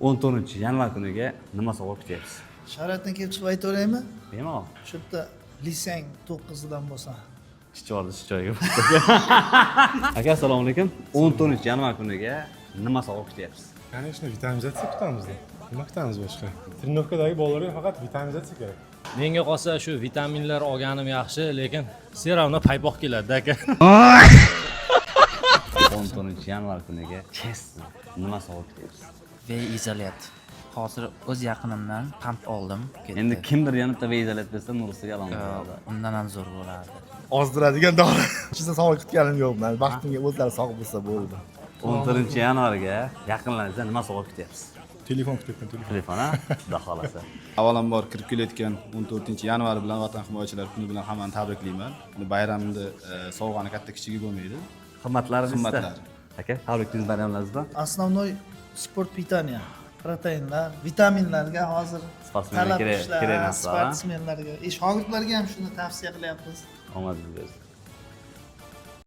14 yanvar kuniga nima sovg'a kutyapsiz? Sharoitdan kelib chiqib aytaveraymi? Bemalol. Shu yerda Lisang to'qqizidan bo'lsa. Chichordi shu joyga. Aka, assalomu alaykum. 14 yanvar kuniga nima sovg'a kutyapsiz? Конечно, витаминизация kutamiz. Nima kutamiz boshqa? Тренировка dagi bolalarga faqat витаминизация kerak. Menga qolsa, shu vitaminlar olganim yaxshi, lekin все равно paypoq keladi, aka. 14 yanvar kuniga, честно, nima sovg'a kutyapsiz? Whey izolat. Hozir o'z yaqinimdan pamp oldim. Ketdi. Endi kimdir yana bitta whey izolat bersa, Nurisiga alohida bo'ladi. Undan ham zo'r bo'lardi. Ozdiradigan dori. Chindan sovg'a kutganim yo'q. Man baxtimga o'zlari sog' bo'lsa bo'ldi. 14 yanvarga yaqinlaringizdan nima sovg'a kutyapsiz? Telefon kutyapman, telefon. Telefon, a? Xudo xohlasa. Avvalambor, kirib kelayotgan 14 yanvar bilan, Vatan himoyachilari kuni bilan hammani tabriklayman. Buni bayramni sovg'ani katta kichigi bo'lmaydi. Qimmatlari. Qimmatlari. Aka, tabriklaymiz bayramlaringiz bilan. Основной sport питания, proteinlar, vitaminlarga hozir Sportsmenga talab kerak- kuchli, kerak ha, narsalar, ha? Sportsmenlarga, shogirdlarga ham shuni tavsiya qilyapmiz. Omadingiz bersin.